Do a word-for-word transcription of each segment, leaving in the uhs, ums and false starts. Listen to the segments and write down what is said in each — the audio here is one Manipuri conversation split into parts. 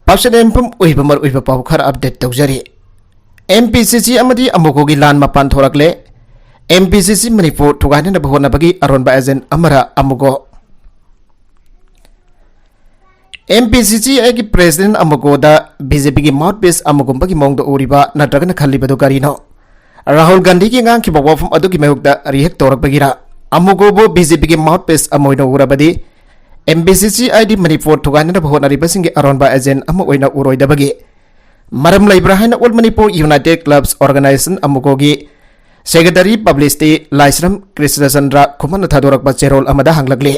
ꯄꯥꯎꯆꯦ ꯃꯐꯝ ꯑꯣꯏꯕ ꯃꯔꯨꯑꯣꯏꯕ ꯄꯥꯎ ꯈꯔ ꯑꯞꯗꯦꯠ ꯇꯧꯖꯔꯤ꯫ ꯑꯦꯝ ꯄꯤ ꯁꯤ ꯁꯤ ꯑꯃꯗꯤ ꯑꯃꯨꯀꯣꯒꯤ ꯂꯥꯟ ꯃꯄꯥꯟ ꯊꯣꯔꯛꯂꯦ꯫ ꯑꯦꯝ ꯄꯤ ꯁꯤ ꯁꯤ ꯃꯅꯤꯄꯨꯔ ꯊꯨꯒꯥꯏꯅꯅꯕ ꯍꯣꯠꯅꯕꯒꯤ ꯑꯔꯣꯟꯕ ꯑꯦꯖꯦꯟ ꯑꯃꯔ ꯑꯃꯨꯀꯣ꯫ ꯑꯦꯝ ꯄꯤ ꯁꯤ ꯁꯤ ꯑꯩꯒꯤ ꯄ꯭ꯔꯦꯁꯤꯗꯦꯟ ꯑꯃꯨꯀꯣꯗ ꯕꯤ ꯖꯦ ꯄꯤꯒꯤ ꯃꯥꯎꯠ ꯄꯤꯁ ꯑꯃꯒꯨꯝꯕꯒꯤ ꯃꯑꯣꯡꯗ ꯎꯔꯤꯕ ꯅꯠꯇ꯭ꯔꯒꯅ ꯈꯜꯂꯤꯕꯗꯨ ꯀꯔꯤꯅꯣ? ꯔꯥꯍꯨꯜ ꯒꯥꯟꯙꯤꯒꯤ ꯉꯥꯡꯈꯤꯕ ꯋꯥꯐꯝ ꯑꯗꯨꯒꯤ ꯃꯥꯌꯣꯛꯇ ꯔꯤꯌꯦꯛ ꯇꯧꯔꯛꯄꯒꯤꯔ? ꯑꯃꯨꯀꯣꯕꯨ ꯕꯤ ꯖꯦ ꯄꯤꯒꯤ ꯃꯥꯎꯠ ꯄꯤꯁ ꯑꯃ ꯑꯣꯏꯅ ꯎꯔꯕꯗꯤ ꯑꯦꯝ ꯄꯤ ꯁꯤ ꯁꯤ ꯑꯥꯏꯗꯤ ꯃꯅꯤꯄꯨꯔ ꯊꯨꯒꯥꯏꯅꯅꯕ ꯍꯣꯠꯅꯔꯤꯕꯁꯤꯡꯒꯤ ꯑꯔꯣꯟꯕ ꯑꯦꯖꯦꯟ ꯑꯃ ꯑꯣꯏꯅ ꯎꯔꯣꯏꯗꯕꯒꯤ ꯃꯔꯝ ꯂꯩꯕ꯭ꯔꯥ ꯍꯥꯏꯅ all Manipur united clubs organisation ꯑꯃꯨꯀꯣꯒꯤ ꯁꯦꯀ꯭ꯔꯦꯇꯔꯤ ꯄꯕ꯭ꯂꯤꯁꯤꯇꯤ ꯂꯥꯏꯁ꯭ꯔꯝ ꯀ꯭ꯔꯤꯁꯅꯆꯟꯗ꯭ꯔ ꯈꯨꯃꯟꯅ ꯊꯥꯗꯣꯔꯛꯄ ꯆꯦꯔꯣꯜ ꯑꯃꯗ ꯍꯪꯂꯛꯂꯤ꯫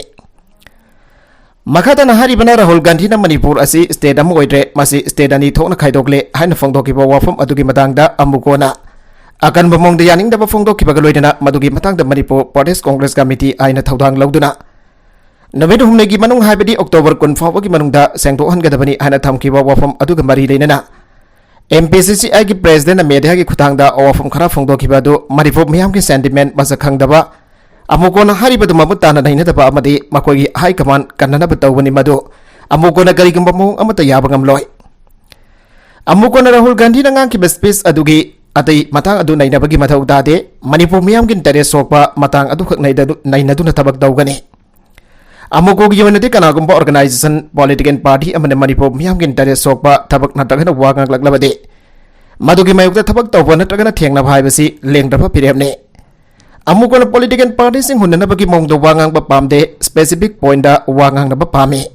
ꯃꯈꯥ ꯇꯥꯅ ꯍꯥꯏꯔꯤꯕꯅ ꯔꯥꯍꯨꯜ ꯒꯥꯟꯙꯤꯅ ꯃꯅꯤꯄꯨꯔ ꯑꯁꯤ ꯁ꯭ꯇꯦꯠ ꯑꯃ ꯑꯣꯏꯗ꯭ꯔꯦ, ꯃꯁꯤ ꯁ꯭ꯇꯦꯠ ꯑꯅꯤ ꯊꯣꯛꯅ ꯈꯥꯏꯗꯣꯛꯂꯦ ꯍꯥꯏꯅ ꯐꯣꯡꯗꯣꯛꯈꯤꯕ ꯋꯥꯐꯝ ꯑꯗꯨꯒꯤ ꯃꯇꯥꯡꯗ ꯑꯃꯨꯀꯣꯅ ꯑꯀꯟꯕ ꯃꯑꯣꯡꯗ ꯌꯥꯅꯤꯡꯗꯕ ꯐꯣꯡꯗꯣꯛꯈꯤꯕꯒ ꯂꯣꯏꯅꯅ ꯃꯗꯨꯒꯤ ꯃꯇꯥꯡꯗ ꯃꯅꯤꯄꯨꯔ ꯄ꯭ꯔꯗꯦꯁ ꯀꯣꯡꯒ꯭ꯔꯦꯁ ꯀꯃꯤꯇꯤ ꯍꯥꯏꯅ ꯊꯧꯗꯥꯡ ꯂꯧꯗꯨꯅ ꯅꯨꯃꯤꯠ ꯍꯨꯝꯅꯤꯒꯤ ꯃꯅꯨꯡ, ꯍꯥꯏꯕꯗꯤ ꯑꯣꯛꯇꯣꯕꯔ ꯀꯨꯟ ꯐꯥꯎꯕꯒꯤ ꯃꯅꯨꯡꯗ ꯁꯦꯡꯗꯣꯛꯍꯟꯒꯗꯕꯅꯤ ꯍꯥꯏꯅ ꯊꯝꯈꯤꯕ ꯋꯥꯐꯝ ꯑꯗꯨꯒ ꯃꯔꯤ ꯂꯩꯅꯅ ꯑꯦꯝ ꯄꯤ ꯁꯤ ꯁꯤ ꯑꯥꯏꯒꯤ ꯄ꯭ꯔꯦꯁꯤꯗꯦꯟꯅ ꯃꯦꯗꯤꯌꯥꯒꯤ ꯈꯨꯠꯊꯥꯡꯗ ꯋꯥꯐꯝ ꯈꯔ ꯐꯣꯡꯗꯣꯛꯈꯤꯕ ꯑꯗꯨ ꯃꯅꯤꯄꯨꯔ ꯃꯤꯌꯥꯝꯒꯤ ꯁꯦꯟꯇꯤꯃꯦꯟ ꯃꯁꯛ ꯈꯪꯗꯕ, ꯑꯃꯨꯀꯣꯅ ꯍꯥꯏꯔꯤꯕꯗꯨ ꯃꯃꯨꯠ ꯇꯥꯅ ꯅꯩꯅꯗꯕ ꯑꯃꯗꯤ ꯃꯈꯣꯏꯒꯤ ꯍꯥꯏ ꯀꯃꯥꯟ ꯀꯟꯅꯅꯕ ꯇꯧꯕꯅꯤ, ꯃꯗꯨ ꯑꯃꯨꯀꯣꯅ ꯀꯔꯤꯒꯨꯝꯕ ꯃꯑꯣꯡ ꯑꯃꯠꯇ ꯌꯥꯕ ꯉꯝꯂꯣꯏ꯫ ꯑꯃꯨꯀꯣꯅ ꯔꯥꯍꯨꯜ ꯒꯥꯟꯙꯤꯅ ꯉꯥꯡꯈꯤꯕ ꯁ꯭ꯄꯤꯆ ꯑꯗꯨꯒꯤ ꯑꯇꯩ ꯃꯇꯥꯡ ꯑꯗꯨ ꯅꯩꯅꯕꯒꯤ ꯃꯊꯧ ꯇꯥꯗꯦ꯫ ꯃꯅꯤꯄꯨꯔ ꯃꯤꯌꯥꯝꯒꯤ ꯏꯟꯇꯔꯦꯁ ꯁꯣꯛꯄ ꯃꯇꯥꯡ ꯑꯗꯨꯈꯛ ꯅꯩꯅꯗꯨ-, ꯅꯩꯅꯗꯨꯅ ꯊꯕꯛ ꯇꯧꯒꯅꯤ꯫ ꯑꯃꯨꯀꯣꯒꯤ ꯑꯣꯏꯅꯗꯤ ꯀꯅꯥꯒꯨꯝꯕ ꯑꯣꯔꯒꯅꯥꯏꯖꯦꯁꯟ, ꯄꯣꯂꯤꯇꯤꯀꯦꯜ ꯄꯥꯔꯇꯤ ꯑꯃꯅ ꯃꯅꯤꯄꯨꯔ ꯃꯤꯌꯥꯝꯒꯤ ꯏꯟꯇꯔꯦꯁ ꯁꯣꯛꯄ ꯊꯕꯛ ꯅꯠꯇ꯭ꯔꯒꯅ ꯋꯥ ꯉꯥꯡꯂꯛꯂꯕꯗꯤ ꯃꯗꯨꯒꯤ ꯃꯥꯌꯣꯛꯇ ꯊꯕꯛ ꯇꯧꯕ ꯅꯠꯇ꯭ꯔꯒꯅ ꯊꯦꯡꯅꯕ ꯍꯥꯏꯕꯁꯤ ꯂꯦꯡꯗ꯭ꯔꯕ ꯐꯤꯔꯦꯞꯅꯤ꯫ ꯑꯃꯨꯀꯣꯅ ꯄꯣꯂꯤꯇꯤꯀꯦꯜ ꯄꯥꯔꯇꯤꯁꯤꯡ ꯍꯨꯟꯅꯅꯕꯒꯤ ꯃꯑꯣꯡꯗ ꯋꯥ ꯉꯥꯡꯕ ꯄꯥꯝꯗꯦ, ꯁ꯭ꯄꯦꯁꯤꯐꯤꯛ ꯄꯣꯏꯟꯗ ꯋꯥ ꯉꯥꯡꯅꯕ ꯄꯥꯝꯃꯤ꯫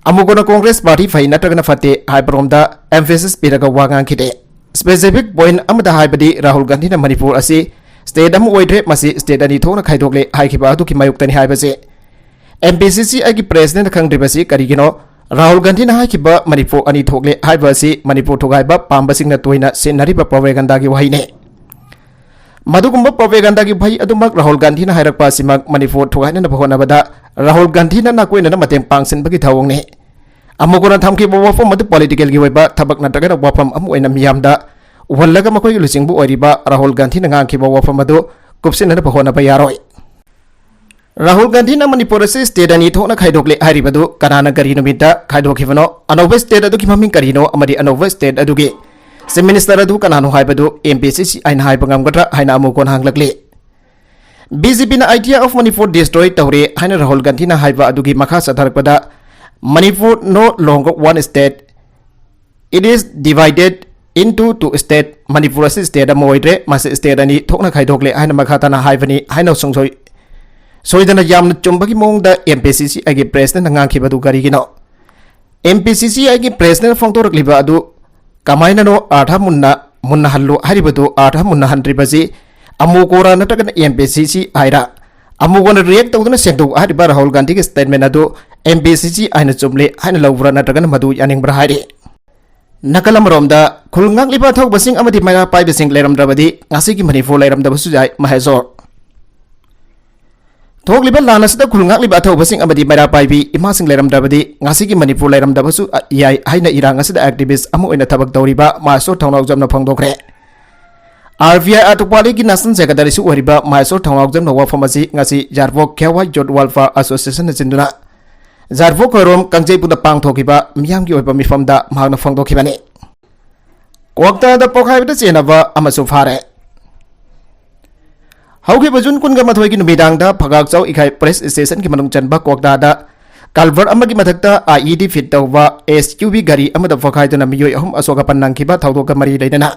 ꯑꯃꯨꯀꯣꯅ ꯀꯣꯡꯒ꯭ꯔꯦꯁ ꯄꯥꯔꯇꯤ ꯐꯩ ꯅꯠꯇ꯭ꯔꯒꯅ ꯐꯠꯇꯦ ꯍꯥꯏꯕꯔꯣꯝꯗ ꯑꯦꯝꯐꯦꯁꯤꯁ ꯄꯤꯔꯒ ꯋꯥ ꯉꯥꯡꯈꯤꯗꯦ꯫ ꯁ꯭ꯄꯦꯁꯤꯐꯤꯛ ꯄꯣꯏꯟ ꯑꯃꯗ, ꯍꯥꯏꯕꯗꯤ ꯔꯥꯍꯨꯜ ꯒꯥꯟꯙꯤꯅ ꯃꯅꯤꯄꯨꯔ ꯑꯁꯤ ꯁ꯭ꯇꯦꯠ ꯑꯃ ꯑꯣꯏꯗ꯭ꯔꯦ, ꯃꯁꯤ ꯁ꯭ꯇꯦꯠ ꯑꯅꯤ ꯊꯣꯛꯅ ꯈꯥꯏꯗꯣꯛꯂꯦ ꯍꯥꯏꯈꯤꯕ ꯑꯗꯨꯒꯤ ꯃꯥꯌꯣꯛꯇꯅꯤ ꯍꯥꯏꯕꯁꯤ ꯑꯦꯝ ꯄꯤ ꯁꯤ ꯁꯤ ꯑꯥꯏꯒꯤ ꯄ꯭ꯔꯦꯁꯤꯗꯦꯟꯠꯅ ꯈꯪꯗ꯭ꯔꯤꯕꯁꯤ ꯀꯔꯤꯒꯤꯅꯣ? ꯔꯥꯍꯨꯜ ꯒꯥꯟꯙꯤꯅ ꯍꯥꯏꯈꯤꯕ ꯃꯅꯤꯄꯨꯔ ꯑꯅꯤ ꯊꯣꯛꯂꯦ ꯍꯥꯏꯕ ꯑꯁꯤ ꯃꯅꯤꯄꯨꯔ ꯊꯨꯒꯥꯏꯕ ꯄꯥꯝꯕꯁꯤꯡꯅ ꯇꯣꯏꯅ ꯁꯤꯖꯤꯟꯅꯔꯤꯕ ꯄ꯭ꯔꯣꯄꯦꯒꯥꯟꯗꯥꯒꯤ ꯋꯥꯍꯩꯅꯤ꯫ ꯃꯗꯨꯒꯨꯝꯕ ꯄ꯭ꯔꯣꯄꯦꯒꯥꯟꯗꯥꯒꯤ ꯋꯥꯍꯩ ꯑꯗꯨꯃꯛ ꯔꯥꯍꯨꯜ ꯒꯥꯟꯙꯤꯅ ꯍꯥꯏꯔꯛꯄ ꯑꯁꯤꯃꯛ ꯃꯅꯤꯄꯨꯔ ꯊꯨꯒꯥꯏꯅꯅꯕ ꯍꯣꯠꯅꯕꯗ ꯔꯥꯍꯨꯜ ꯒꯥꯟꯙꯤꯅ ꯅꯥꯀꯣꯏꯅꯅ ꯃꯇꯦꯡ ꯄꯥꯡꯁꯤꯟꯕꯒꯤ ꯊꯧꯑꯣꯡꯅꯤ꯫ ꯑꯃꯨꯀꯣꯅ ꯊꯝꯈꯤꯕ ꯋꯥꯐꯝ ꯑꯗꯨ ꯄꯣꯂꯤꯇꯤꯀꯦꯜꯒꯤ ꯑꯣꯏꯕ ꯊꯕꯛ ꯅꯠꯇ꯭ꯔꯒꯅ ꯋꯥꯐꯝ ꯑꯃ ꯑꯣꯏꯅ ꯃꯤꯌꯥꯝꯗ ꯎꯍꯜꯂꯒ ꯃꯈꯣꯏꯒꯤ ꯂꯨꯆꯤꯡꯕ ꯑꯣꯏꯔꯤꯕ ꯔꯥꯍꯨꯜ ꯒꯥꯟꯙꯤꯅ ꯉꯥꯡꯈꯤꯕ ꯋꯥꯐꯝ ꯑꯗꯨ ꯀꯨꯞꯁꯤꯟꯅꯅꯕ ꯍꯣꯠꯅꯕ ꯌꯥꯔꯣꯏ꯫ ꯔꯥꯍꯨꯜ ꯒꯥꯟꯙꯤꯅ ꯃꯅꯤꯄꯨꯔ ꯑꯁꯤ state ꯑꯅꯤ ꯊꯣꯛꯅ ꯈꯥꯏꯗꯣꯛꯂꯦ ꯍꯥꯏꯔꯤꯕꯗꯨ ꯀꯅꯥꯅ ꯀꯔꯤ ꯅꯨꯃꯤꯠꯇ ꯈꯥꯏꯗꯣꯛꯈꯤꯕꯅꯣ? ꯑꯅꯧꯕ state ꯑꯗꯨꯒꯤ ꯃꯃꯤꯡ ꯀꯔꯤꯅꯣ? ꯑꯃꯗꯤ ꯑꯅꯧꯕ state ꯑꯗꯨꯒꯤ Chief Minister ꯑꯗꯨ ꯀꯅꯥꯅꯣ ꯍꯥꯏꯕꯗꯨ M P C C I ꯅ ꯍꯥꯏꯕ ꯉꯝꯒꯗ꯭ꯔꯥ ꯍꯥꯏꯅ ꯑꯃꯨꯛ ꯍꯟꯅ ꯍꯪꯂꯛꯂꯤ꯫ B J P ꯅ idea of Manipur destroy ꯇꯧꯔꯦ ꯍꯥꯏꯅ ꯔꯥꯍꯨꯜ ꯒꯥꯟꯙꯤꯅ ꯍꯥꯏꯕ ꯑꯗꯨꯒꯤ ꯃꯈꯥ ꯆꯠꯊꯔꯛꯄꯗ, Manipur no longer one state, it is divided into two state. Manipur ꯑꯁꯤ state ꯑꯃ ꯑꯣꯏꯗ꯭ꯔꯦ, ꯃꯁꯤ state ꯑꯅꯤ ꯊꯣꯛꯅ ꯈꯥꯏꯗꯣꯛꯂꯦ ꯍꯥꯏꯅ ꯃꯈꯥ ꯇꯥꯅ ꯍꯥꯏꯕꯅꯤ ꯍꯥꯏꯅ ꯁꯨꯡꯁꯣꯏ ꯁꯣꯏꯗꯅ ꯌꯥꯝꯅ ꯆꯨꯝꯕꯒꯤ ꯃꯑꯣꯡꯗ M P C C I ꯒꯤ president ꯅ ꯉꯥꯡꯈꯤꯕꯗꯨ ꯀꯔꯤꯒꯤꯅꯣ? M P C C I ꯒꯤ president ꯅ ꯐꯣꯡꯗꯣꯔꯛꯂꯤꯕ ꯑꯗꯨ ꯀꯃꯥꯏꯅꯅꯣ ꯑꯥꯔꯊ ꯃꯨꯟꯅ, ꯃꯨꯟꯅ ꯍꯜꯂꯨ ꯍꯥꯏꯔꯤꯕꯗꯨ? ꯑꯥꯔꯊ ꯃꯨꯟꯅ ꯍꯟꯗ꯭ꯔꯤꯕꯁꯤ ꯑꯃꯨꯀꯣꯔꯥ ꯅꯠꯇ꯭ꯔꯒꯅ M P C C I ꯔ? ꯑꯃꯨꯀꯣꯅ react ꯇꯧꯗꯨꯅ ꯁꯦꯡꯗꯣꯛ ꯍꯥꯏꯔꯤꯕ ꯔꯥꯍꯨꯜ ꯒꯥꯟꯙꯤꯒꯤ statement ꯑꯗꯨ M P C C I ꯅ ꯆꯨꯝꯂꯦ ꯍꯥꯏꯅ ꯂꯧꯕ꯭ꯔꯥ ꯅꯠꯇ꯭ꯔꯒꯅ ꯃꯗꯨ ꯌꯥꯅꯤꯡꯕ꯭ꯔꯥ ꯍꯥꯏꯔꯤ꯫ ꯅꯥꯀꯜ ꯑꯃꯔꯣꯝꯗ, ꯈꯨꯜ ꯉꯥꯛꯂꯤꯕ ꯑꯊꯧꯕꯁꯤꯡ ꯑꯃꯗꯤ ꯃꯩꯔꯥ ꯄꯥꯏꯕꯁꯤꯡ ꯂꯩꯔꯝꯗ꯭ꯔꯕꯗꯤ ꯉꯁꯤꯒꯤ ꯃꯅꯤꯄꯨꯔ ꯂꯩꯔꯝꯗꯕꯁꯨ ꯌꯥꯏ꯫ ꯃꯍꯦꯁꯣꯔ꯫ ꯊꯣꯛꯂꯤꯕ ꯂꯥꯟ ꯑꯁꯤꯗ ꯈꯨꯜ ꯉꯥꯛꯂꯤꯕ ꯑꯊꯧꯕꯁꯤꯡ ꯑꯃꯗꯤ ꯃꯩꯔꯥ ꯄꯥꯏꯕꯤ ꯏꯃꯥꯁꯤꯡ ꯂꯩꯔꯝꯗ꯭ꯔꯕꯗꯤ ꯉꯁꯤꯒꯤ ꯃꯅꯤꯄꯨꯔ ꯂꯩꯔꯝꯗꯕꯁꯨ ꯌꯥꯏ ꯍꯥꯏꯅ ꯏꯔꯥꯡ ꯑꯁꯤꯗ activist ꯑꯃ ꯑꯣꯏꯅ ꯊꯕꯛ ꯇꯧꯔꯤꯕ ꯃꯍꯦꯁꯣꯔ ꯊꯧꯅꯥꯎꯖꯝꯅ ꯐꯣꯡꯗꯣꯛꯈ꯭ꯔꯦ꯫ R V I ꯑꯇꯨꯄꯥꯂꯤꯒꯤ national secretary ꯁꯨ ꯑꯣꯏꯔꯤꯕ ꯃꯍꯦꯁꯣꯔ ꯊꯧꯅꯥꯎꯖꯝꯅ ꯋꯥꯐꯝ ꯑꯁꯤ ꯉꯁꯤ ꯌꯥꯏꯔꯤꯄꯣꯛ Khewai Youth Welfare Association ꯅ ꯆꯤꯟꯗꯨꯅ ꯌꯥꯏꯔꯤꯄꯣꯛ ꯈꯣꯏꯔꯣꯝ ꯀꯥꯡꯖꯩꯕꯨꯡꯗ ꯄꯥꯡꯊꯣꯛꯈꯤꯕ ꯃꯤꯌꯥꯝꯒꯤ ꯑꯣꯏꯕ ꯃꯤꯐꯝꯗ ꯃꯍꯥꯛꯅ ꯐꯣꯡꯗꯣꯛꯈꯤꯕꯅꯤ꯫ ꯀ꯭ꯋꯥꯛꯇꯥꯗ ꯄꯣꯈꯥꯏꯕꯗ ꯆꯦꯟꯅꯕ ꯑꯃꯁꯨ ꯐꯥꯔꯦ꯫ ꯍꯧꯈꯤꯕ ꯖꯨꯟ ꯀꯨꯟꯒ ꯃꯥꯊꯣꯏꯒꯤ ꯅꯨꯃꯤꯗꯥꯡꯗ ꯐꯒꯥꯛꯆꯥꯎ ꯏꯈꯥꯏ police station ꯒꯤ ꯃꯅꯨꯡ ꯆꯟꯕ ꯀ꯭ꯋꯥꯛꯇꯥꯗ culvert ꯑꯃꯒꯤ ꯃꯊꯛꯇ I E D fit ꯇꯧꯕ S U V ꯒꯥꯔꯤ ꯑꯃꯗ ꯄꯣꯈꯥꯏꯗꯨꯅ ꯃꯤꯑꯣꯏ ꯑꯍꯨꯝ ꯑꯁꯣꯛ ꯑꯄꯟ ꯅꯪꯈꯤꯕ ꯊꯧꯗꯣꯛꯀ ꯃꯔꯤ ꯂꯩꯅꯅ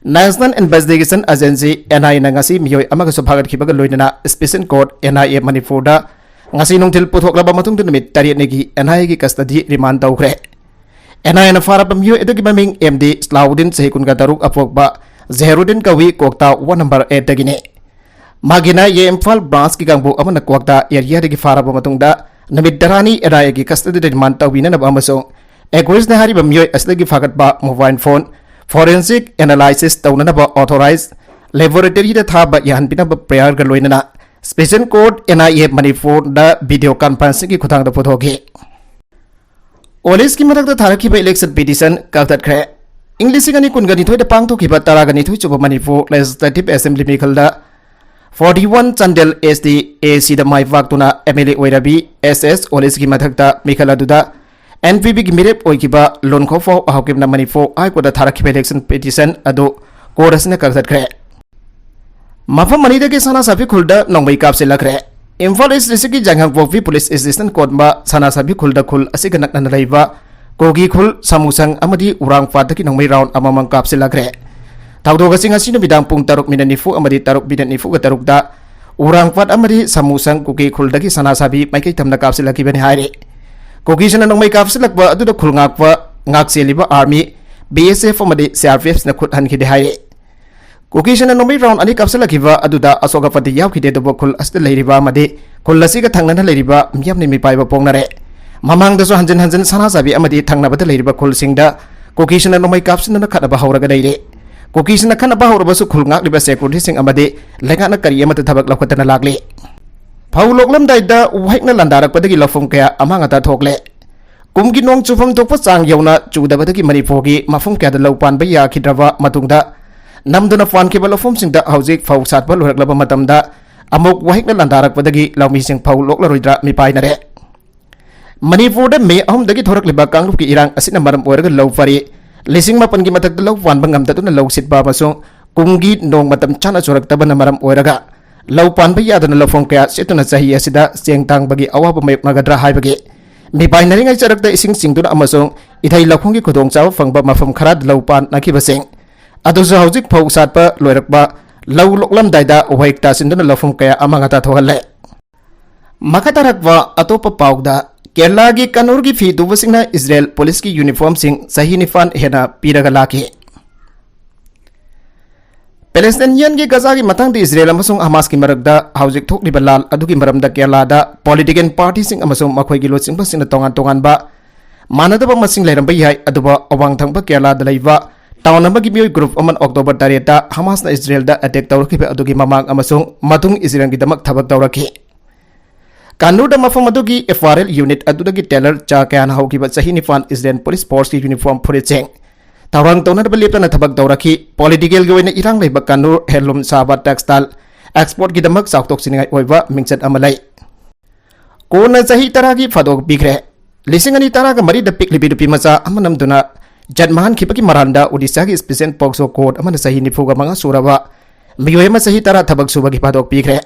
National Investigation Agency, N I A ꯅ ꯉꯁꯤ ꯃꯤꯑꯣꯏ ꯑꯃꯒꯁꯨ ꯐꯥꯒꯠꯈꯤꯕꯒ ꯂꯣꯏꯅꯅ Special Court, N I A ꯃꯅꯤꯄꯨꯔꯗ ꯉꯁꯤ ꯅꯨꯡꯊꯤꯜ ꯄꯨꯊꯣꯛꯂꯕ ꯃꯇꯨꯡꯗ ꯅꯨꯃꯤꯠ ꯇꯔꯦꯠꯅꯤꯒꯤ N I A ꯒꯤ custody remand ꯇꯧꯈ꯭ꯔꯦ꯫ N I A ꯅ ꯐꯥꯔꯕ ꯃꯤꯑꯣꯏ ꯑꯗꯨꯒꯤ ꯃꯃꯤꯡ M D ꯁꯂꯥꯎꯗꯤꯟ, ꯆꯍꯤ ꯀꯨꯟꯒ ꯇꯔꯨꯛ, ꯑꯄꯣꯛꯄ ꯖꯍꯦꯔꯨꯗꯤꯟ ꯀꯧꯏ, ꯀ꯭ꯋꯥꯛꯇꯥ one number eight ꯇꯒꯤꯅꯤ꯫ ꯃꯥꯒꯤꯅ ꯌꯦ ꯏꯝꯐꯥꯜ branch ꯀꯤ ꯀꯥꯡꯕꯨ ꯑꯃꯅ ꯀ꯭ꯋꯥꯛꯇꯥ area ꯗꯒꯤ ꯐꯥꯔꯕ ꯃꯇꯨꯡꯗ ꯅꯨꯃꯤꯠ ꯇꯔꯥꯅꯤ N I A ꯒꯤ custody ꯗ remand ꯇꯧꯕꯤꯅꯅꯕ ꯑꯃꯁꯨꯡ accused ꯅ ꯍꯥꯏꯔꯤꯕ ꯃꯤꯑꯣꯏ ꯑꯁꯤꯗꯒꯤ ꯐꯥꯒꯠꯄ mobile phone forensic analysis ꯇꯧꯅꯅꯕ authorized laboratory ꯗ ꯊꯥꯕ ꯌꯥꯍꯟꯕꯤꯅꯕ prayer ꯒ ꯂꯣꯏꯅꯅ Special Court, N I A ꯃꯅꯤꯄꯨꯔꯗ video conferencing ꯒꯤ ꯈꯨꯠꯊꯥꯡꯗ ꯄꯨꯊꯣꯛꯈꯤ꯫ ꯑꯣꯂꯤꯁꯀꯤ ꯃꯊꯛꯇ ꯊꯥꯔꯛꯈꯤꯕ election petition ꯀꯛꯊꯠꯈ꯭ꯔꯦ꯫ ꯏꯪ ꯂꯤꯁꯤꯡ ꯑꯅꯤ ꯀꯨꯟꯒ ꯅꯤꯊꯣꯏꯗ ꯄꯥꯡꯊꯣꯛꯈꯤꯕ ꯇꯔꯥꯒ ꯅꯤꯊꯣꯏ ꯁꯨꯕ ꯃꯅꯤꯄꯨꯔ Legislative Assembly ꯃꯤꯈꯜꯗ forty one Chandel S T A ꯁꯤꯗ ꯃꯥꯏ ꯄꯥꯛꯇꯨꯅ ꯑꯦꯝ ꯑꯦꯜ ꯑꯦ ꯑꯣꯏꯔꯕꯤ ꯑꯦꯁ ꯑꯦꯁ ꯑꯣꯂꯤꯁꯀꯤ ꯃꯊꯛꯇ ꯃꯤꯈꯜ ꯑꯗꯨꯗ ꯑꯦꯟ ꯄꯤ ꯄꯤꯒꯤ ꯃꯤꯔꯦꯞ ꯑꯣꯏꯈꯤꯕ ꯂꯨꯟꯈꯣꯐꯥꯎ ꯑꯍꯧꯀꯤꯞꯅ ꯃꯅꯤꯄꯨꯔ ꯍꯥꯏ ꯀꯣꯔꯠꯇ ꯊꯥꯔꯛꯈꯤꯕ ꯏꯂꯦꯛꯁꯟ ꯄꯤꯇꯤꯁꯟ ꯑꯗꯨ ꯀꯣꯔꯠ ꯑꯁꯤꯅ ꯀꯛꯊꯠꯈ꯭ꯔꯦ꯫ ꯃꯐꯝ ꯑꯅꯤꯗꯒꯤ ꯁꯅꯥ ꯁꯥꯕꯤ ꯈꯨꯜꯗ ꯅꯣꯡꯃꯩ ꯀꯥꯞꯁꯤꯜꯂꯛꯈ꯭ꯔꯦ꯫ ꯏꯝꯐꯥꯜ ꯏꯁ ꯗꯤꯁꯇ꯭ꯔꯤꯛꯀꯤ ꯖꯥꯡꯍꯪꯄꯣꯛꯄꯤ ꯄꯨꯂꯤꯁ ꯏꯁꯇꯦꯁꯟ ꯀꯣꯟꯕ ꯁꯅꯥ ꯁꯥꯕꯤ ꯈꯨꯜꯗ ꯈꯨꯜ ꯑꯁꯤꯒ ꯅꯛꯅꯅ ꯂꯩꯕ ꯀꯣꯒꯤ ꯈꯨꯜ, ꯁꯥꯃꯨꯁꯪ ꯑꯃꯗꯤ ꯎꯔꯥꯡꯄꯥꯠꯇꯒꯤ ꯅꯣꯡꯃꯩ ꯔꯥꯎꯟ ꯑꯃꯃꯝ ꯀꯥꯞꯁꯤꯜꯂꯛꯈ꯭ꯔꯦ꯫ ꯊꯧꯗꯣꯛ ꯑꯁꯤ ꯉꯁꯤ ꯅꯨꯃꯤꯗꯥꯡ ꯄꯨꯡ ꯇꯔꯨꯛ ꯃꯤꯅꯠ ꯅꯤꯐꯨ ꯑꯃꯗꯤ ꯇꯔꯨꯛ ꯃꯤꯅꯠ ꯅꯤꯐꯨꯒ ꯇꯔꯨꯛꯇ ꯎꯔꯥꯡꯄꯥꯠ ꯑꯃꯗꯤ ꯁꯥꯃꯨꯁꯪ ꯀꯨꯀꯤ ꯈꯨꯜꯗꯒꯤ ꯁꯅꯥ ꯁꯥꯕꯤ ꯃꯥꯏꯀꯩ ꯊꯝꯅ ꯀꯥꯞꯁꯤꯜꯂꯛꯈꯤꯕꯅꯤ ꯍꯥꯏꯔꯤ꯫ ꯀꯨꯀꯤꯁꯤꯡꯅ ꯅꯣꯡꯃꯩ ꯀꯥꯞꯁꯤꯜꯂꯛꯄ ꯑꯗꯨꯗ ꯈꯨꯜ ꯉꯥꯛꯄ, ꯉꯥꯛ ꯆꯦꯜꯂꯤꯕ ꯑꯥꯔꯃꯤ, ꯕꯤ ꯑꯦꯁ ꯑꯦꯐ ꯑꯃꯗꯤ ꯁꯤ ꯑꯥꯔ ꯄꯤ ꯑꯦꯐꯁꯤꯡꯅ ꯈꯨꯠ ꯍꯟꯈꯤꯗꯦ ꯍꯥꯏꯔꯤ꯫ ꯀꯨꯀꯤꯁꯤꯡꯅ ꯅꯣꯡꯃꯩ ꯔꯥꯎꯟ ꯑꯅꯤ ꯀꯥꯞꯁꯤꯜꯂꯛꯈꯤꯕ ꯑꯗꯨꯗ ꯑꯁꯣꯛ ꯑꯄꯟꯗꯤ ꯌꯥꯎꯈꯤꯗꯦ, ꯑꯗꯨꯕꯨ ꯈꯨꯜ ꯑꯁꯤꯗ ꯂꯩꯔꯤꯕ ꯑꯃꯗꯤ ꯈꯨꯜ ꯑꯁꯤꯒ ꯊꯪꯅꯅ ꯂꯩꯔꯤꯕ ꯃꯤꯌꯥꯝꯅ ꯃꯤꯄꯥꯏꯕ ꯐꯣꯡꯅꯔꯦ꯫ ꯃꯃꯥꯡꯗꯁꯨ ꯍꯟꯖꯤꯟ ꯍꯟꯖꯤꯟ ꯁꯅꯥ ꯁꯥꯕꯤ ꯑꯃꯗꯤ ꯊꯪꯅꯕꯗ ꯂꯩꯔꯤꯕ ꯈꯨꯜꯁꯤꯡꯗ ꯀꯨꯀꯤꯁꯤꯡꯅ ꯅꯣꯡꯃꯩ ꯀꯥꯞꯁꯤꯟꯗꯨꯅ ꯈꯠꯅꯕ ꯍꯧꯔꯒ ꯂꯩꯔꯦ꯫ ꯀꯨꯀꯤꯁꯤꯡꯅ ꯈꯠꯅꯕ ꯍꯧꯔꯕꯁꯨ ꯈꯨꯜ ꯉꯥꯛꯂꯤꯕ ꯁꯦꯀ꯭ꯌꯨꯔꯤꯇꯤꯁꯤꯡ ꯑꯃꯗꯤ ꯂꯩꯉꯥꯛꯅ ꯀꯔꯤ ꯑꯃꯠꯇ ꯊꯕꯛ ꯂꯧꯈꯠꯇꯅ ꯂꯥꯛꯂꯤ꯫ ꯐꯧ ꯂꯣꯛꯂꯝꯗꯥꯏꯗ ꯋꯥꯍꯤꯛꯅ ꯂꯥꯟꯗꯥꯔꯛꯄꯗꯒꯤ ꯂꯧꯐꯝ ꯀꯌꯥ ꯑꯃꯥꯡ ꯑꯇꯥ ꯊꯣꯛꯂꯦ꯫ ꯀꯨꯝꯒꯤ ꯅꯣꯡ ꯆꯨꯐꯝ ꯊꯣꯛꯄ ꯆꯥꯡ ꯌꯧꯅ ꯆꯨꯗꯕꯗꯒꯤ ꯃꯅꯤꯄꯨꯔꯒꯤ ꯃꯐꯝ ꯀꯌꯥꯗ ꯂꯧ ꯄꯥꯟꯕ ꯌꯥꯈꯤꯗ꯭ꯔꯕ ꯃꯇꯨꯡꯗ, ꯅꯝꯗꯨꯅ ꯄꯥꯟꯈꯤꯕ ꯂꯧꯐꯝꯁꯤꯡꯗ ꯍꯧꯖꯤꯛ ꯐꯧ ꯁꯥꯠꯄ ꯂꯣꯏꯔꯛꯂꯕ ꯃꯇꯝꯗ ꯑꯃꯨꯛ ꯋꯥꯍꯤꯛꯅ ꯂꯥꯟꯗꯥꯔꯛꯄꯗꯒꯤ ꯂꯧꯃꯤꯁꯤꯡ ꯐꯧ ꯂꯣꯛꯂꯔꯣꯏꯗ꯭ꯔꯥ ꯃꯤꯄꯥꯏꯅꯔꯦ꯫ ꯃꯅꯤꯄꯨꯔꯗ ꯃꯦ ꯑꯍꯨꯝꯗꯒꯤ ꯊꯣꯔꯛꯂꯤꯕ ꯀꯥꯡꯂꯨꯞꯀꯤ ꯏꯔꯥꯡ ꯑꯁꯤꯅ ꯃꯔꯝ ꯑꯣꯏꯔꯒ ꯂꯧ ꯄꯔꯤ ꯂꯤꯁꯤꯡ ꯃꯥꯄꯟꯒꯤ ꯃꯊꯛꯇ ꯂꯧ ꯄꯥꯟꯕ ꯉꯝꯗꯗꯨꯅ ꯂꯧ ꯁꯤꯠꯄ ꯑꯃꯁꯨꯡ ꯀꯨꯝꯒꯤ ꯅꯣꯡ ꯃꯇꯝ ꯆꯥꯅ ꯆꯨꯔꯛꯇꯕꯅ ꯃꯔꯝ ꯑꯣꯏꯔꯒ ꯂꯧ ꯄꯥꯟꯕ ꯌꯥꯗꯅ ꯂꯧꯐꯝ ꯀꯌꯥ ꯁꯤꯠꯇꯨꯅ ꯆꯍꯤ ꯑꯁꯤꯗ ꯆꯦꯡ ꯇꯥꯡꯕꯒꯤ ꯑꯋꯥꯕ ꯃꯥꯌꯣꯛꯅꯒꯗ꯭ꯔꯥ ꯍꯥꯏꯕꯒꯤ ꯃꯤꯄꯥꯏꯅꯔꯤꯉꯩ ꯆꯔꯛꯇ ꯏꯁꯤꯡ ꯆꯤꯡꯗꯨꯅ ꯑꯃꯁꯨꯡ ꯏꯊꯩ ꯂꯧꯈꯣꯡꯒꯤ ꯈꯨꯗꯣꯡꯆꯥꯕ ꯐꯪꯕ ꯃꯐꯝ ꯈꯔ ꯂꯧ ꯄꯥꯟꯅꯈꯤꯕꯁꯤꯡ ꯑꯗꯨꯁꯨ ꯍꯧꯖꯤꯛ ꯐꯧ ꯁꯥꯠꯄ ꯂꯣꯏꯔꯛꯄ ꯂꯧ ꯂꯣꯛꯂꯝꯗꯥꯏꯗ ꯋꯥꯍꯤꯛ ꯇꯥꯁꯤꯟꯗꯨꯅ ꯂꯧꯐꯝ ꯀꯌꯥ ꯑꯃꯥꯡ ꯑꯇꯥ ꯊꯣꯛꯍꯜꯂꯦ꯫ ꯃꯈꯥ ꯇꯥꯔꯛꯄ ꯑꯇꯣꯞꯄ ꯄꯥꯎꯗ, ꯀꯦꯔꯂꯥꯒꯤ ꯀꯟꯅꯨꯔꯒꯤ ꯐꯤ ꯇꯨꯕꯁꯤꯡꯅ ꯏꯖꯔꯦꯜ ꯄꯨꯂꯤꯁꯀꯤ ꯌꯨꯅꯤꯐꯣꯔꯝꯁꯤꯡ ꯆꯍꯤ ꯅꯤꯄꯥꯟ ꯍꯦꯟꯅ ꯄꯤꯔꯒ ꯂꯥꯛꯈꯤ꯫ ꯄꯦꯂꯦꯁꯇꯥꯏꯅꯤꯌꯟꯒꯤ ꯒꯖꯥꯒꯤ ꯃꯇꯥꯡꯗ ꯏꯖꯔꯦꯜ ꯑꯃꯁꯨꯡ ꯍꯃꯥꯁꯀꯤ ꯃꯔꯛꯇ ꯍꯧꯖꯤꯛ ꯊꯣꯛꯂꯤꯕ ꯂꯥꯜ ꯑꯗꯨꯒꯤ ꯃꯔꯝꯗ ꯀꯦꯔꯂꯥꯗ ꯄꯣꯂꯤꯇꯤꯀꯦꯜ ꯄꯥꯔꯇꯤꯁꯤꯡ ꯑꯃꯁꯨꯡ ꯃꯈꯣꯏꯒꯤ ꯂꯨꯆꯤꯡꯕꯁꯤꯡꯅ ꯇꯣꯉꯥꯟ ꯇꯣꯉꯥꯟꯕ ꯃꯥꯟꯅꯗꯕ ꯃꯁꯤꯡ ꯂꯩꯔꯝꯕ ꯌꯥꯏ, ꯑꯗꯨꯕꯨ ꯑꯋꯥꯡ ꯊꯪꯕ ꯀꯦꯔꯂꯥꯗ ꯂꯩꯕ ꯇꯥꯎꯟ ꯑꯃꯒꯤ ꯃꯤꯑꯣꯏ ꯒ꯭ꯔꯨꯞ ꯑꯃꯅ ꯑꯣꯛꯇꯣꯕꯔ ꯇꯔꯦꯠꯇ ꯍꯃꯥꯁꯅ ꯏꯖꯔꯦꯜꯗ ꯑꯦꯇꯦꯛ ꯇꯧꯔꯛꯈꯤꯕ ꯑꯗꯨꯒꯤ ꯃꯃꯥꯡ ꯑꯃꯁꯨꯡ ꯃꯇꯨꯡ ꯏꯖꯔꯦꯜꯒꯤꯗꯃꯛ ꯊꯕꯛ ꯇꯧꯔꯛꯈꯤ꯫ ꯀꯥꯟꯅꯨꯔꯗ ꯃꯐꯝ ꯑꯗꯨꯒꯤ ꯑꯦꯐ ꯑꯥꯔ ꯑꯦꯜ ꯌꯨꯅꯤꯠ ꯑꯗꯨꯗꯒꯤ ꯇꯦꯂꯔ ꯆꯥ ꯀꯌꯥꯅ ꯍꯧꯈꯤꯕ ꯆꯍꯤ ꯅꯤꯄꯥꯟ ꯏꯖꯔꯦꯜ ꯄꯨꯂꯤꯁ ꯐꯣꯔꯁꯀꯤ ꯌꯨꯅꯤꯐꯣꯔꯝ ꯐꯨꯔꯤꯠꯁꯤꯡ ꯊꯧꯔꯥꯡ ꯇꯧꯅꯅꯕ ꯂꯦꯞꯇꯅ ꯊꯕꯛ ꯇꯧꯔꯛꯈꯤ꯫ ꯄꯣꯂꯤꯇꯤꯀꯦꯜꯒꯤ ꯑꯣꯏꯅ ꯏꯔꯥꯡ ꯂꯩꯕ ꯀꯥꯟꯅꯨꯔ ꯍꯦꯟꯂꯨꯝ ꯁꯥꯕ ꯇꯦꯛꯁꯇꯥꯏꯜ ꯑꯦꯛꯁꯄꯣꯔꯠꯀꯤꯗꯃꯛ ꯆꯥꯎꯊꯣꯛꯆꯅꯤꯡꯉꯥꯏ ꯑꯣꯏꯕ ꯃꯤꯡꯆꯠ ꯑꯃ ꯂꯩ꯫ ꯀꯣꯟꯅ ꯆꯍꯤ ꯇꯔꯥꯒꯤ ꯐꯥꯗꯣꯛ ꯄꯤꯈ꯭ꯔꯦ꯫ ꯂꯤꯁꯤꯡ ꯑꯅꯤ ꯇꯔꯥꯒ ꯃꯔꯤꯗ ꯄꯤꯛꯂꯤꯕꯤ ꯅꯨꯄꯤ ꯃꯆꯥ ꯑꯃ ꯅꯝꯗꯨꯅ ꯖꯠ ꯃꯥꯡꯍꯟꯈꯤꯕꯒꯤ ꯃꯔꯥꯜꯗ ꯑꯣꯗꯤꯁꯥꯒꯤ ꯁ꯭ꯄꯦꯁꯦꯜ ꯄꯣꯛꯁꯣ ꯀꯣꯔꯠ ꯑꯃꯅ ꯆꯍꯤ ꯅꯤꯐꯨꯒ ꯃꯉꯥ ꯁꯨꯔꯕ ꯃꯤꯑꯣꯏ ꯑꯃ ꯆꯍꯤ ꯇꯔꯥ ꯊꯕꯛ ꯁꯨꯕꯒꯤ ꯐꯥꯗꯣꯛ ꯄꯤꯈ꯭ꯔꯦ꯫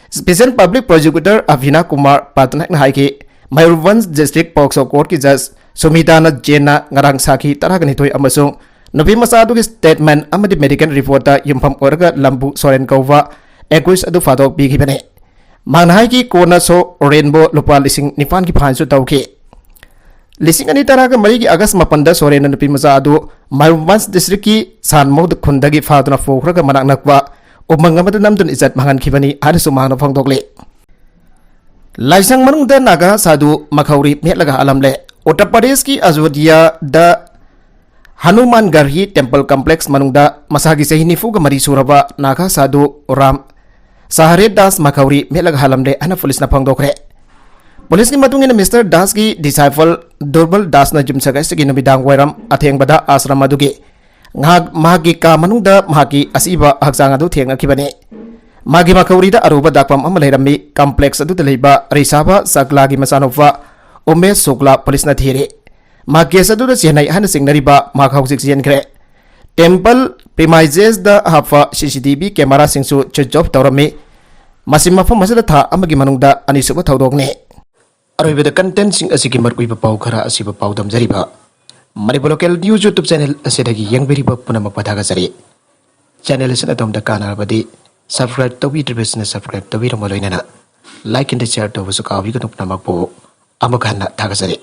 ꯁ꯭ꯄꯦꯁꯦꯜ ꯄꯕ꯭ꯂꯤꯛ ꯄ꯭ꯔꯣꯁꯤꯀ꯭ꯌꯨꯇꯔ ꯑꯚꯤꯅꯥ ꯀꯨꯃꯥꯔ ꯄꯥꯇꯅꯥꯛꯅ ꯍꯥꯏꯈꯤ, ꯃꯌꯨꯔꯚꯟꯖ ꯗꯤꯁꯇ꯭ꯔꯤꯛ ꯄꯣꯛꯁꯣ ꯀꯣꯔꯠꯀꯤ ꯖꯖ ꯁꯨꯃꯤꯇꯥꯅ ꯖꯦꯟꯅ ꯉꯔꯥꯡ ꯁꯥꯈꯤ ꯇꯔꯥꯒ ꯅꯤꯊꯣꯏ ꯑꯃꯁꯨꯡ ꯅꯨꯄꯤ ꯃꯆꯥ ꯑꯗꯨꯒꯤ ꯁ꯭ꯇꯦꯠꯃꯦꯟ ꯑꯃꯗꯤ ꯃꯦꯗꯤꯀꯦꯜ ꯔꯤꯄꯣꯔꯠꯇ ꯌꯨꯝꯐꯝ ꯑꯣꯏꯔꯒ ꯂꯝꯕꯨ ꯁꯣꯔꯦꯟ ꯀꯧꯕ ꯑꯦꯀ꯭ꯌꯨꯁ ꯑꯗꯨ ꯐꯥꯗꯣꯛ ꯄꯤꯈꯤꯕꯅꯤ꯫ ꯃꯍꯥꯛꯅ ꯍꯥꯏꯈꯤ, ꯀꯣꯟꯅ ꯁꯣꯔꯦꯟꯕꯨ ꯂꯨꯄꯥ ꯂꯤꯁꯤꯡ ꯅꯤꯄꯥꯟꯒꯤ ꯐꯥꯏꯟꯁꯨ ꯇꯧꯈꯤ꯫ ꯂꯤꯁꯤꯡ ꯑꯅꯤ ꯇꯔꯥꯒ ꯃꯔꯤꯒꯤ ꯑꯥꯒꯁ ꯃꯥꯄꯟꯗ ꯁꯣꯔꯦꯟꯅ ꯅꯨꯄꯤ ꯃꯆꯥ ꯑꯗꯨ ꯃꯌꯨꯔꯚꯟꯖ ꯗꯤꯁꯇ꯭ꯔꯤꯛꯀꯤ ꯁꯥꯟꯃꯧꯗ ꯈꯨꯟꯗꯒꯤ ꯐꯥꯗꯨꯅ ꯄꯨꯈ꯭ꯔꯒ ꯃꯅꯥꯛ ꯅꯛꯄ ꯎꯃꯪ ꯑꯃꯗ ꯅꯝꯗꯨꯅ ꯏꯖꯠ ꯃꯥꯡꯍꯟꯈꯤꯕꯅꯤ ꯍꯥꯏꯅꯁꯨ ꯃꯍꯥꯛꯅ ꯐꯣꯡꯗꯣꯛꯂꯤ꯫ ꯂꯥꯏꯁꯪ ꯃꯅꯨꯡꯗ ꯅꯥꯒꯥ ꯁꯥꯗꯨ ꯃꯈꯧꯔꯤ ꯃꯦꯠꯂꯒ ꯍꯥꯠꯂꯝꯂꯦ꯫ ꯎꯠꯇꯔ ꯄ꯭ꯔꯗꯦꯁꯀꯤ ꯑꯌꯣꯙ꯭ꯌꯥꯗ ꯍꯅꯨꯃꯥꯟ ꯒꯔꯍꯤ ꯇꯦꯝꯄꯜ ꯀꯝꯄ꯭ꯂꯦꯛꯁ ꯃꯅꯨꯡꯗ ꯃꯁꯥꯒꯤ ꯆꯍꯤ ꯅꯤꯐꯨꯒ ꯃꯔꯤ ꯁꯨꯔꯕ ꯅꯥꯒꯥ ꯁꯥꯗꯨ ꯔꯥꯝ ꯁꯍꯔꯦ ꯗꯥꯁ ꯃꯈꯧꯔꯤ ꯃꯦꯠꯂꯒ ꯍꯥꯠꯂꯝꯂꯦ ꯍꯥꯏꯅ ꯄꯨꯂꯤꯁꯅ ꯐꯣꯡꯗꯣꯛꯈ꯭ꯔꯦ꯫ ꯄꯨꯂꯤꯁꯀꯤ ꯃꯇꯨꯡ ꯏꯟꯅ ꯃꯤꯁꯇꯔ ꯗꯥꯁꯀꯤ ꯗꯤꯁꯥꯏꯄꯜ ꯗꯨꯔꯕꯜ ꯗꯥꯁꯅ ꯌꯨꯝꯁꯀꯩꯁꯒꯤ ꯅꯨꯃꯤꯗꯥꯡ ꯋꯥꯏꯔꯝ ꯑꯊꯦꯡꯕꯗ ꯑꯥꯁ꯭ꯔꯝ ꯑꯗꯨꯒꯤ ꯉꯥꯏꯍꯥꯛ ꯃꯍꯥꯛꯀꯤ ꯀꯥ ꯃꯅꯨꯡꯗ ꯃꯍꯥꯛꯀꯤ ꯑꯁꯤꯕ ꯍꯛꯆꯥꯡ ꯑꯗꯨ ꯊꯦꯡꯅꯈꯤꯕꯅꯤ꯫ ꯃꯥꯒꯤ ꯃꯈꯧꯔꯤꯗ ꯑꯔꯨꯕ ꯗꯥꯛꯐꯝ ꯑꯃ ꯂꯩꯔꯝꯃꯤ꯫ ꯀꯝꯄ꯭ꯂꯦꯛꯁ ꯑꯗꯨꯗ ꯂꯩꯕ ꯔꯤꯁꯥꯚ ꯁꯛꯂꯥꯒꯤ ꯃꯆꯥꯅꯨꯄꯥ ꯎꯃꯦꯁ ꯁꯨꯛꯂꯥ ꯄꯨꯂꯤꯁꯅ ꯊꯤꯔꯤ꯫ ꯃꯍꯥꯛ ꯀꯦꯁ ꯑꯗꯨꯗ ꯆꯦꯟꯅꯩ ꯍꯥꯏꯅ ꯆꯤꯡꯅꯔꯤꯕ ꯃꯍꯥꯛ ꯍꯧꯖꯤꯛ ꯆꯦꯟꯈ꯭ꯔꯦ꯫ ꯇꯦꯝꯄꯜ ꯄ꯭ꯔꯤꯃꯥꯏꯖꯦꯁꯇ ꯍꯥꯞꯄ ꯁꯤ ꯁꯤ ꯇꯤ ꯚꯤ ꯀꯦꯃꯦꯔꯥꯁꯤꯡꯁꯨ ꯁ꯭ꯋꯤꯆ ꯑꯣꯐ ꯇꯧꯔꯝꯃꯤ꯫ ꯃꯁꯤ ꯃꯐꯝ ꯑꯁꯤꯗ ꯊꯥ ꯑꯃꯒꯤ ꯃꯅꯨꯡꯗ ꯑꯅꯤꯁꯨꯕ ꯊꯧꯗꯣꯛꯅꯤ꯫ ꯑꯔꯣꯏꯕꯗ ꯀꯟꯇꯦꯟꯁꯤꯡ ꯑꯁꯤꯒꯤ ꯃꯔꯨꯑꯣꯏꯕ ꯄꯥꯎ ꯈꯔ ꯑꯁꯤꯕꯨ ꯄꯥꯎꯗꯝꯖꯔꯤꯕ Manipur local news YouTube channel ꯑꯁꯤꯗꯒꯤ ꯌꯦꯡꯕꯤꯔꯤꯕ ꯄꯨꯝꯅꯃꯛꯄꯨ ꯊꯥꯒꯠꯆꯔꯤ꯫ ꯆꯦꯅꯦꯜ ꯑꯁꯤꯅ ꯑꯗꯣꯝꯗ ꯀꯥꯟꯅꯔꯕꯗꯤ ꯁꯕꯁꯀ꯭ꯔꯥꯏꯕ ꯇꯧꯕꯤꯗ꯭ꯔꯤꯕꯁꯤꯡꯅ ꯁꯕꯁꯀ꯭ꯔꯥꯏꯕ ꯇꯧꯕꯤꯔꯝꯕ ꯂꯣꯏꯅꯅ ꯂꯥꯏꯛ ꯑꯦꯟ ꯁꯤꯌꯔ ꯇꯧꯕꯁꯨ ꯀꯥꯎꯕꯤꯒꯅꯨ꯫ ꯄꯨꯝꯅꯃꯛꯄꯨ ꯑꯃꯨꯛ ꯍꯟꯅ ꯊꯥꯒꯠꯆꯔꯤ꯫